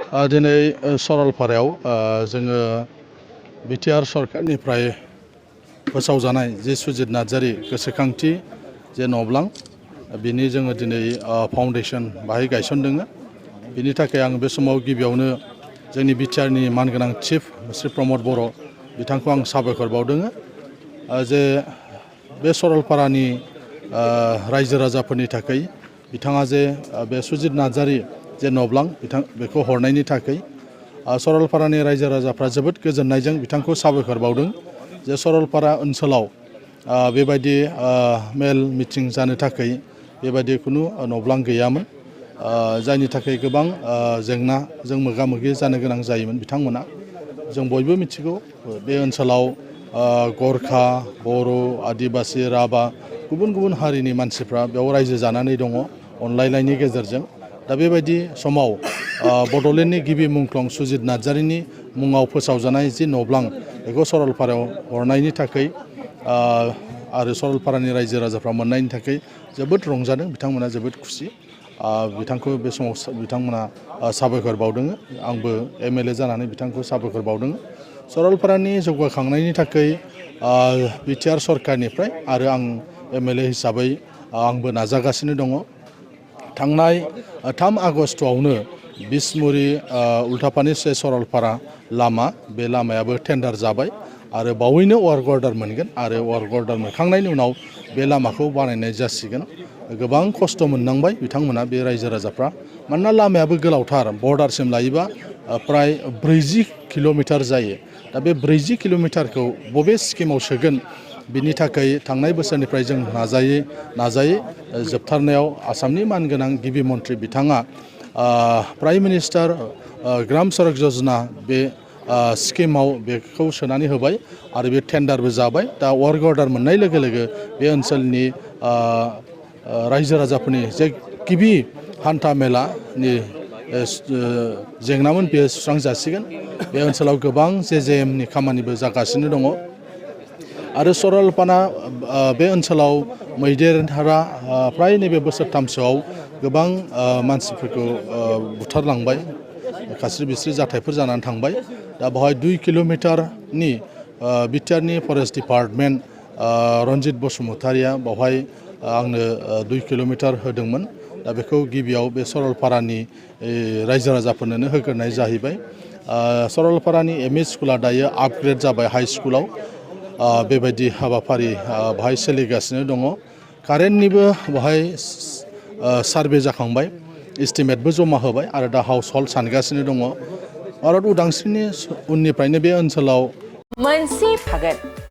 दिनै सरलपारायाव जोङो बिटिआर सरकारनिफ्राय फोसावजानाय जे सुजित नार्जारी गोसोखांथि जे न'ब्लां बिनि जोङो दिनै फाउन्डेसन बाहाय गायसनदों। बिनि थाखाय आं बे समाव गिबियावनो जोंनि बिटिआरनि मानगोनां चिफ श्री प्रमद बर' बिथांखौ आं साबायखर बावदों जे बे सरलपारानि रायजो राजाफोरनि थाखाय बिथाङा जे बे सुजित नार्जारी जे न'ब्लां बेखौ हरनायनि थाखाय सरलपारानि रायजो राजाफ्रा जोबोद गोजोननायजों बिथांखौ साबायखर बावदों जे सरलपारा ओनसोलाव बेबायदि मेल मिटिं जानो थाखाय बेबायदि खुनु न'ब्लां गैयामोन, जायनि थाखाय गोबां जेंनाजों मोगा मोगि जानो गोनां जायोमोन बिथांमोना। जों बयबो मिथिगौ बे ओनसोलाव गरखा, बर', आदिबासि, राभा गुबुन गुबुन हारिनि मानसिफ्रा बेयाव रायजो जानानै दङ अनलायनायनि गेजेरजों। दा बेबायदि समाव बड'लेण्डनि गिबि मुंख्लं सुजित नार्जारीनि मुङाव फोसावजानाय जि न'ब्लां बेखौ सरलपारायाव हरनायनि थाखाय आरो सरलपारानि रायजो राजाफ्रा मोननायनि थाखाय जोबोद रंजादों, बिथांमोना जोबोद खुसि। बिथांखौ बे समाव बिथांमोना साबायखर बावदों। आंबो एमएलए जानानै बिथांखौ साबायखर बावदों। सरलपारानि जौगाखांनायनि थाखाय बिटिआर सरकारनिफ्राय आरो आं एमएलए हिसाबै आंबो नाजागासिनो दङ। थांनाय 3 आगस्टआवनो बिसमुरि उल्टापानिसे सरलपारा लामा, बे लामायाबो टेन्डार जाबाय आरो बावैनो वार्क अर्डार मोनगोन आरो वार्क अर्डार मोनखांनायनि उनाव बे लामाखौ बानायनाय जासिगोन। गोबां खस्थ' मोननांबाय बिथांमोना बे रायजो राजाफ्रा, मानोना लामायाबो गोलावथार, बर्डारसिम लायोबा प्राय 40 किल'मिटार जायो। दा बे 40 किल'मिटारखौ बबे स्किमाव सोगोन बिनि थाखाय थांनाय बोसोरनिफ्राय जों नाजायै जोबथारनायाव आसामनि मानगोनां गिबि मन्थ्रि बिथाङा प्राइम मिनिस्टार ग्राम सड़क योजना बे स्किमाव बेखौ सोनानै होबाय आरो बे टेन्डारबो जाबाय। दा वार्क अर्डार मोननाय लोगो लोगो बे ओनसोलनि रायजो राजाफोरनि जे गिबि हान्था मेलानि जेंनामोन बेयो सुस्रांजासिगोन। बे ओनसोलाव गोबां जेजेएमनि खामानिबो जागासिनो दङ आरो सरलपारा बे ओनसोलाव मैदेरा प्राय नैबे बोसोरथामसोआव गोबां मानसिफोरखौ बुथारलांबाय, खास्रि बिस्रि जाथायफोर जानानै थांबाय। दा बेवहाय 2 किल'मिटारनि बिटिआरनि फरेस्ट डिपार्टमेन्ट रन्जित बसुमतारिया बेवहाय आंनो 2 किल'मिटार होदोंमोन। दा बेखौ गिबियाव बे सरलपारानि रायजो राजाफोरनो होग्रोनाय जाहैबाय। सरलपारानि एमइ स्कुला दायो आपग्रेड जाबाय हाई स्कुलाव, बेबायदि हाबाफारि बेवहाय सोलिगासिनो दङ। कारेन्टनिबो बेवहाय सार्भे जाखांबाय, एस्टिमेटबो जमा होबाय आरो दा हाउस हल्ड सानगासिनो दङ। भारत उदांस्रिनि उननिफ्रायनो बे ओनसोलाव मोनसे फागोन